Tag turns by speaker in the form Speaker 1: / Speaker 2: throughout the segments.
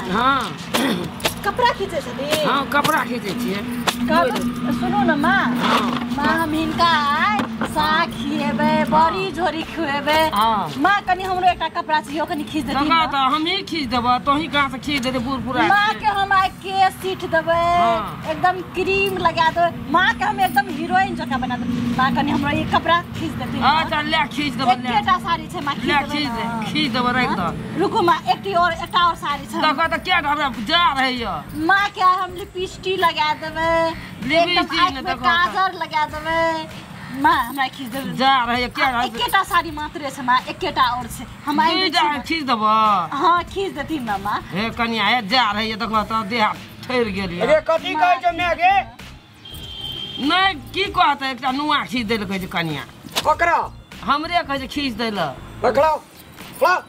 Speaker 1: हां
Speaker 2: कपड़ा खींचे छथिन।
Speaker 1: हां कपड़ा खींचे छियै।
Speaker 2: सुनू न माँ, माँ हम हिनका साग खिएबै, बड़ी झोरी खुएबै। माँ कनी हमरो एकटा कपड़ा चाहियो, कनी खींच देथिन।
Speaker 1: त हमही खींच देबऽ, तोही कहाँ से खींच देते बूढ़ पूरा।
Speaker 2: माँ के हम आइ केश सीट देबै, एकदम क्रीम लगा देबै, माँ के हम एकदम हीरोइन जकाँ बना देबै। माँ कनी हमरो ई कपड़ा खींच देथिन।
Speaker 1: अच्छा ले खींच देबै,
Speaker 2: एकेटा साड़ी छै माँ, खींच देबै,
Speaker 1: खींच देबै, राखि दऽ।
Speaker 2: रुकू माँ, एकटी और एकटा और साड़ी छै।
Speaker 1: देखऽ त के हमरा जा रहैय।
Speaker 2: माँ के हम लिपस्टिक लगा देबै, एकदम आँख में काजर लगा देबै। माँ हमरा खींच देबै।
Speaker 1: जा रहैय के
Speaker 2: एकेटा साड़ी मात्रे छै माँ, एकेटा और छै, हम आइ
Speaker 1: खींच देबऽ।
Speaker 2: हां खींच देथिन ना माँ।
Speaker 1: हे कनिया हे जा रहैय, देखऽ त देह ठहर गेल।
Speaker 3: अरे कथी कहै छौ माय गे?
Speaker 1: नहीं की कहतै, एकटा नुआ खींच दै लए कहै छै कनिया।
Speaker 3: ककरा?
Speaker 1: हमरे कहै छै खींच दै लए।
Speaker 3: पकड़ाओ पकड़ाओ।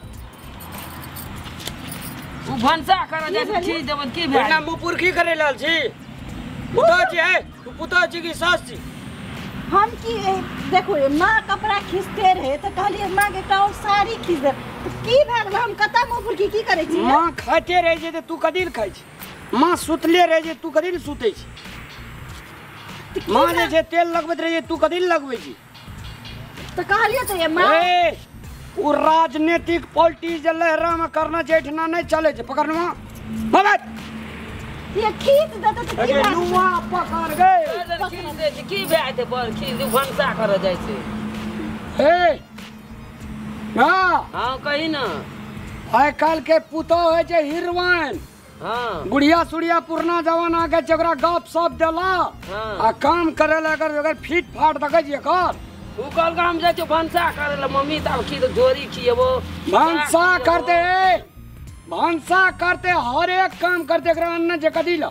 Speaker 1: उ भनसा करऽ जाइ छै, खींच देबै की भेल?
Speaker 3: एना मुँह पुरखी करै लेल छी? पुतोह छी है, तू पुतोह छी कि सास छी?
Speaker 2: हम की देखो माँ कपड़ा खींचते रहे तो कहलिए माँ के एकटा और साड़ी खींच दे, तो की भेल? हम कतऽ मुँह पुरखी की करै छी?
Speaker 3: माँ खाइते रहै छै तऽ तू कदी खाइ छी? माँ सुतले रहै छै, तू कदी सुतै छी? माँ जे छै तेल लगबैत रहै छै, तू कदी लगबै छी?
Speaker 2: तऽ कहलिए तऽ माँ
Speaker 3: ए उ राजनीतिक पॉलिटिक्स जे लहरा में करना छै एठना नहीं चले छै। पकड़ माँ बाबा
Speaker 2: ये खींच देते त की
Speaker 3: भेल? नुआ पकड़ गए।
Speaker 1: खींच दे छै की भए जेतै? बड़ खींच दे, भनसा करऽ जाइ छै।
Speaker 3: ए हां
Speaker 1: हां कही ना।
Speaker 3: आइ काल्हि के पुतोह होइ छै हीरोइन।
Speaker 1: हां
Speaker 3: गुड़िया सुड़िया पुरना जमाना के ओकरा गप सप देला आ काम करे ला अगर फिट फाट देखै छियै कर।
Speaker 1: उ कहलकै हम जाइ छियै भनसा करे ला मम्मी, तब खी झोरी खिएबो।
Speaker 3: भनसा करते, भनसा करते, हर एक काम करते। एकरा अन्न जे कदी ला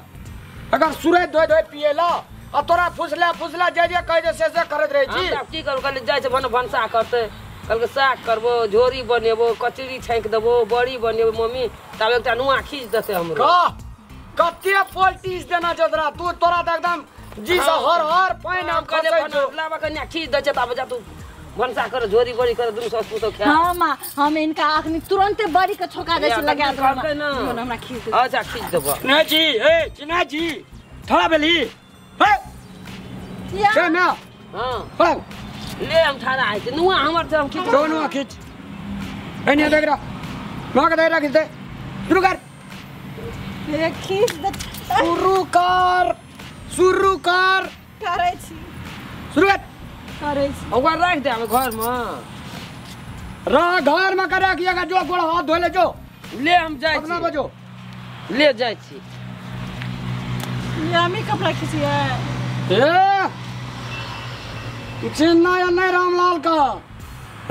Speaker 3: अगर सूरज धोए धोए पिएला आ तोरा फुसला फुसला जे जे कहै छै से करैत रहै छी।
Speaker 1: हम की करू? कहलियै जाइ छै भनसा करते, कहलकै साग करबो, झोरी बनेबो, कचरी छाँकि देबो, बड़ी बनेबो मम्मी, तब एकटा नुआ खींच देतै हमरो।
Speaker 3: कह कते पॉलिटिक्स देना छौ तोरा? तू तोरा तऽ एकदम जी से हर हर पानि हम खसै छौ।
Speaker 1: लाबा कनिया खींच दै छै, तब जा तू भनसा कर, झोरी बड़ी कर, दुनू सास पुतोह खा।
Speaker 2: हां माँ, हम इनका अखनी तुरंते बड़ी के छोका दै छै, लगा देबै हमरा खींच दे।
Speaker 1: अच्छा खींच देबो।
Speaker 3: चिन्है छी? ए चिन्है छी? ठड़ा भेली हे के ना?
Speaker 1: हां
Speaker 3: पड़ाउ
Speaker 1: ले, हम ठाड़ा है छै। नुआ हमर छै, हम खींच
Speaker 3: दो। नुआ खींच एने देख रहा, नुआ के दे रख दे। शुरू कर,
Speaker 2: ये खींच दे।
Speaker 3: शुरू कर, शुरू कर।
Speaker 2: करै छी,
Speaker 3: शुरू कर,
Speaker 2: करै छी।
Speaker 1: ओकरा राख दे घर में,
Speaker 3: रह घर में कर रखिएगा। जो गोड़ हाथ धोले जो।
Speaker 1: ले हम जाइ छी,
Speaker 3: अपना बजो
Speaker 1: ले जाइ छी।
Speaker 2: ये हमी कपड़ा खींचिए।
Speaker 3: ए तू चिन्हना या नहीं रामलाल का?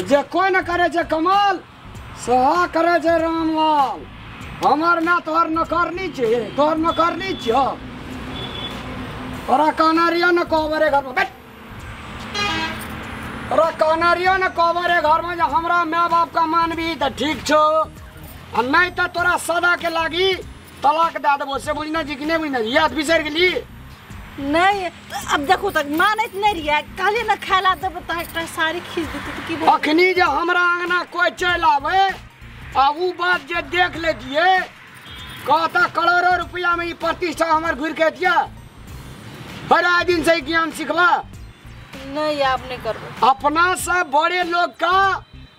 Speaker 3: जे कोई न करे छे कमाल सहा करे छे रामलाल। हमर ना तोहर नौकरनी छे, तोहर नौकरनी छियो। तोरा कहना रहियो न कहबरे घर में बैठ, तोरा कहना रहियो न कहबरे घर में जे हमरा my बाप का मानबी त ठीक छो, आ नहीं त तोरा सदा के लागी तलाक दे देबो। से बुझना जी कि नहीं बुझना जी? याद बिसरि गेली?
Speaker 2: नहीं अब देखो तक मानैत नहीं रहियै, कहलियै न खाय ला देबै त एकटा साड़ी खींच देतै त की बोल।
Speaker 3: अखनी जे हमरा अंगना कोई चलि आबै आ उ बात जे देख लेतियै, कहता करोड़ों रुपया में ई प्रतिष्ठा हमर घुरि के दिया। हर आए दिन से ज्ञान सिखबा
Speaker 2: नहीं, आप नहीं करबो।
Speaker 3: अपना से बड़े लोग का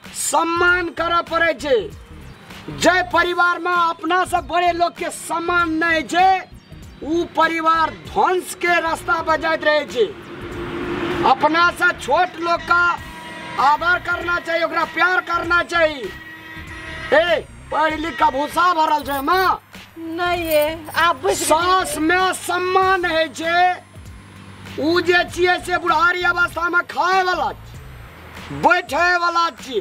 Speaker 3: सम्मान करऽ पड़ै छै। जे परिवार में अपना से बड़े लोग के सम्मान नहीं छै, उ परिवार ध्वंस के रास्ता पर जाइत रहै छै। अपना से छोट लोग का आदर करना चाहिए, ओकरा प्यार करना चाहिए। ए पढ़ लिख का भूसा भरल छै माँ।
Speaker 2: नहीं ये आप
Speaker 3: सास में सम्मान है छै। उ जे छियै से बुढ़ारी अवस्था में खाए वाला बैठे वाला छी,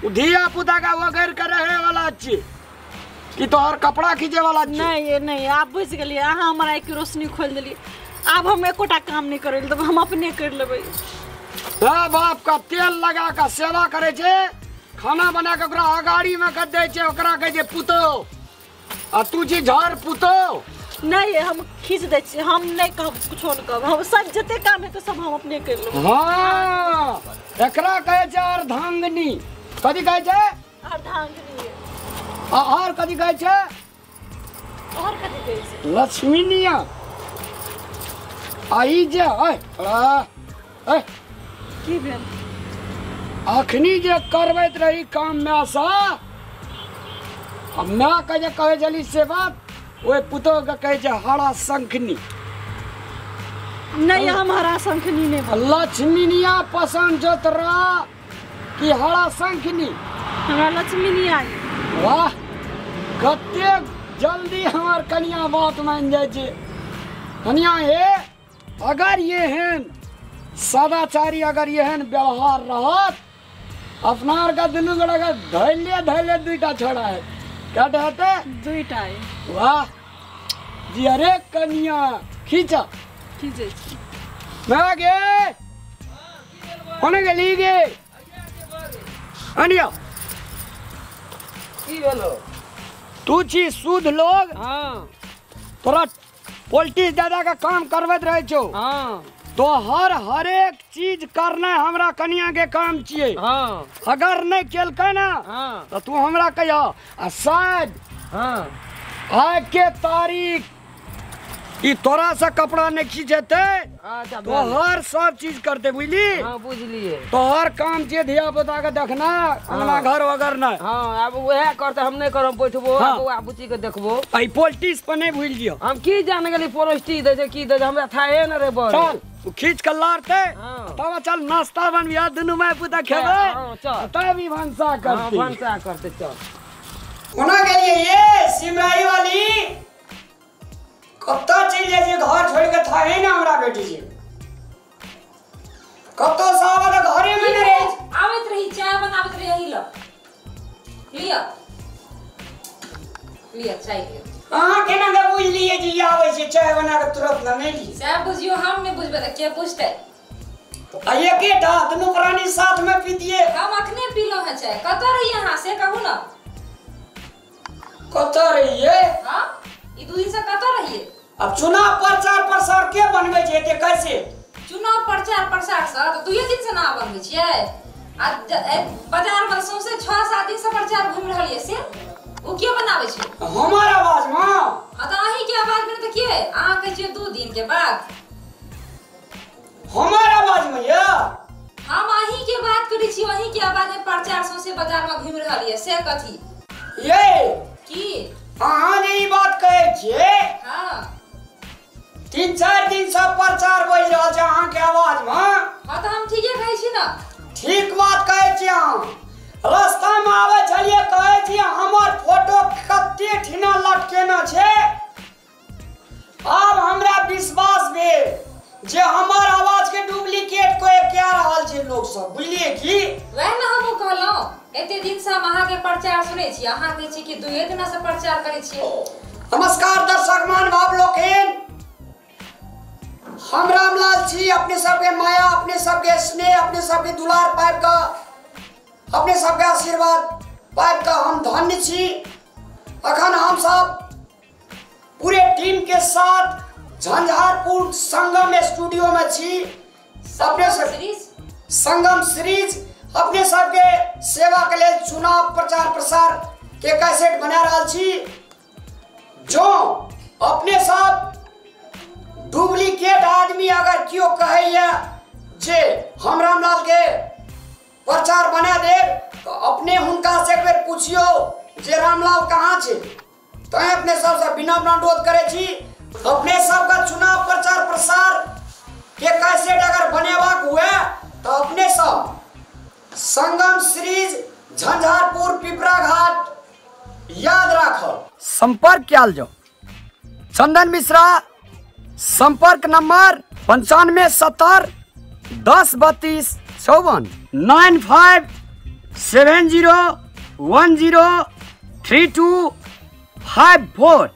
Speaker 3: उ धिया पुता के वगैर के रहे वाला छी कि तोहर कपड़ा खींचे वाला छी।
Speaker 2: नहीं ये नहीं, आप बुझ गेलियै। अहाँ हमरा एक रोशनी खोलि देलियै, आब हम एकोटा काम नहीं करै देबै, हम अपने कर लेबै।
Speaker 3: माँ बाप का तेल लगा के सेवा करे छै, खाना बना के ओकरा अगाड़ी में कर दै छै, ओकरा कहै छै पुतोह, आ तू छी झर पुतोह।
Speaker 2: नहीं हम खींच दै छी, हम नहीं कहब, कुछो नहीं कहब, हम सब जते काम हेतै सब हम अपने कर लेबै।
Speaker 3: हाँ एकरा कहै छै अर्धांगिनी। कथी कहै छै?
Speaker 2: अर्धांगिनी।
Speaker 3: आ और कथी कहै छै?
Speaker 2: और कथि कहै छै
Speaker 3: लक्ष्मीनिया आई जे ऐ
Speaker 2: की भेल
Speaker 3: अखनी जे करबैत रही काम में सा आ माय के जे कहै छली से बात ओहि पुतोह के कहै छै हरा शंखनी।
Speaker 2: नहीं हम हरा शंखनी नहीं बोल।
Speaker 3: लक्ष्मीनिया पसंद जो तोरा कि हरा शंखनी?
Speaker 2: हमरा लक्ष्मीनिया।
Speaker 3: वाह कतेक जल्दी हमार कनिया बात मान जाइ छै। कनिया हे अगर एहन सदाचारी अगर एहन व्यवहार रहत अपना आर के दुनू गोटा के धैले धैले दुईटा छोड़ा है क्या हेतै
Speaker 2: दुईटा।
Speaker 3: वाह जी अरे कनिया खींचा
Speaker 2: खींचै छी
Speaker 3: मैं गे कोने गेली गे अनिया
Speaker 1: की भेलो
Speaker 3: तू छी शुद्ध लोग।
Speaker 1: हां
Speaker 3: तोरा पोल्ट्री दादा का काम करबैत रहै छौ।
Speaker 1: हां
Speaker 3: तो हर हरेक चीज करना हमरा कनिया के काम छियै।
Speaker 1: हाँ।
Speaker 3: अगर नहीं केलकै ना
Speaker 1: हाँ।
Speaker 3: तो तू हमरा कहिया आ शायद
Speaker 1: हाँ।
Speaker 3: आज के तारीख ई तोरा से कपड़ा नहीं खींचेते तो हर सब चीज करते बुझली।
Speaker 1: हाँ, बुझलिए
Speaker 3: तो हर काम जे धिया पुता के देखना अंगना घर वगैरह ना।
Speaker 1: हाँ, अब वह करते हम नहीं करम बैठबो।
Speaker 3: हाँ।
Speaker 1: बौआ बुची के देखबो
Speaker 3: आई पोल्टिस पर नहीं भूल जियो।
Speaker 1: हम की जान गेली पोरोस्टी दे छै की दे छै हमरा थाहे न रे बड़।
Speaker 3: चल खींच के लारते
Speaker 1: हाँ।
Speaker 3: तब चल नाश्ता बनबिया दुनू माय पुता खेबै।
Speaker 1: हाँ, चल
Speaker 3: तब ई भनसा करते।
Speaker 1: हाँ, भनसा करते चल।
Speaker 3: कोना गेलिए ये सिमराई वाली कतऽ चलि जाइ छै घर छोड़ के थाहे ना हमरा बेटी छै कतऽ साहब घरे में नहीं रहे।
Speaker 4: आबैत रही चाय बनाबैत रही अही ल लिअ लिअ चाय लिअ।
Speaker 3: अहाँ केना के बुझलियै जे ई आबै छै चाय बना के तुरंत न नहि ली?
Speaker 4: सएह बुझियौ हम नहि बुझबै तऽ के बुझतै?
Speaker 3: आ एकेटा दुनू प्राणी साथ में पीतियै।
Speaker 4: हम अखने पीलहुँ हेँ चाय। कतऽ रहियै अहाँ से कहू न?
Speaker 3: कतऽ रहियै?
Speaker 4: हाँ ई 2 दिन से कतऽ रहियै?
Speaker 3: अब चुनाव प्रचार प्रसार के बनबै छै एते कैसे?
Speaker 4: चुनाव प्रचार प्रसार से तऽ 2 दिन से ना बनबै छियै। आ बाजार में सौंसे 6-7 दिन से प्रचार घूमि रहल ये से ओ के बनाबै छै?
Speaker 3: हमर आवाज में।
Speaker 4: हां तऽ अहीं के आवाज में तऽ के? अहाँ कहै छियै 2 दिन के बाद
Speaker 3: हमर आवाज में ये
Speaker 4: हम अहीं के बात करै छी अहीं के आवाज में प्रचार सौंसे बाजार में घूमि रहल ये से कथी?
Speaker 3: ये
Speaker 4: की
Speaker 3: अहाँ जे ई बात कहै छियै।
Speaker 4: हां
Speaker 3: 3-4 दिन से प्रचार बजि रहल छै अहाँ के आवाज में।
Speaker 4: हां तऽ हम ठीके कहै छी ना।
Speaker 3: ठीक बात कहै छी अहाँ। रास्ता में आबै छलियै कहै छी हमर फोटो कते ठिना लटकेना छै। आब हमरा विश्वास भेल जे हमर आवाज के डुप्लीकेट कोई कए रहल छै लोग सब बुझलियै की?
Speaker 4: वएह ने हमहूँ कहलहुँ एते दिन से हम अहाँ के प्रचार सुनै छी अहाँ कहै छी कि 2 दिना से प्रचार करै छियै।
Speaker 3: नमस्कार दर्शक महानुभाव लोकनि, हम रामलाल छी अपने सबके माया अपने सबके स्नेह अपने सबके दुलार पाबि कऽ अपने सबके आशीर्वाद पाबि कऽ हम धन्य छी। अखन हम सब पूरे टीम के साथ झंझारपुर संगम स्टूडियो में छी। अपने सब संगम सीरीज अपने सबके सेवा के लेल चुनाव प्रचार प्रसार के कैसेट बना रहल छी। जो अपने सब डुप्लीकेट आदमी अगर केओ कहैया जे हम रामलाल के प्रचार बना देब तो अपने हुनका से एक बेर पूछियो जे रामलाल कहाँ छै। तैं अपने सबसे विनम्र अनुरोध करै छी अपने सबका चुनाव प्रचार प्रसार के कैसेट अगर बनेबाक हुए तो अपने सब संगम सीरीज झंझारपुर पिपरा घाट याद राखब। संपर्क कयल जाउ चंदन मिश्रा, संपर्क नंबर 95 70 10 32 54 95 70 10 32 54।